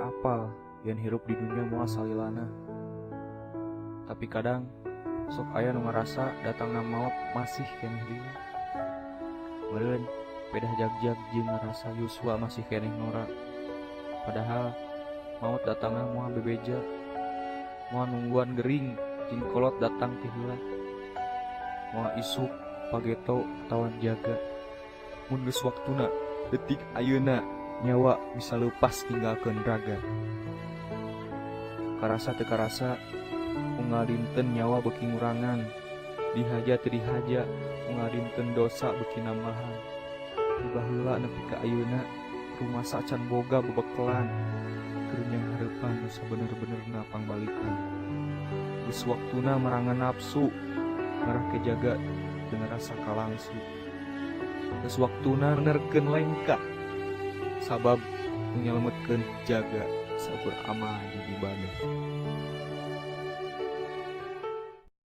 Apal yen hirup di dunya moal salilana. Tapi kadang sok aya nu ngarasa datangna maot masih keneh lila. Meureun pedah jagjag jeung ngarasa yuswa masih keneh ngora. Padahal maot datangna moal bebeja. Moal nungguan gering jeung kolot datang ti heula. Moal isuk pageto atawa jaga. Mun geus waktuna detik ayeuna nyawa bisa leupas ninggalkeun raga. Karasa teu karasa unggal dinten nyawa beuki ngurangan. Dihaja teu dihaja unggal dinten dosa beuki nambahan. Ti baheula nepi ka ayeuna rumasa can boga bebekelan keur nyanghareupan nu sabener-benerna pangbalikan. Geus waktuna merangan nafsu ngarah ke jaga teu ngarasa kalangsu. Geus waktuna benerkeun lengkah sabab nu nyalametkeun jaga saukur amal jeung ibadah.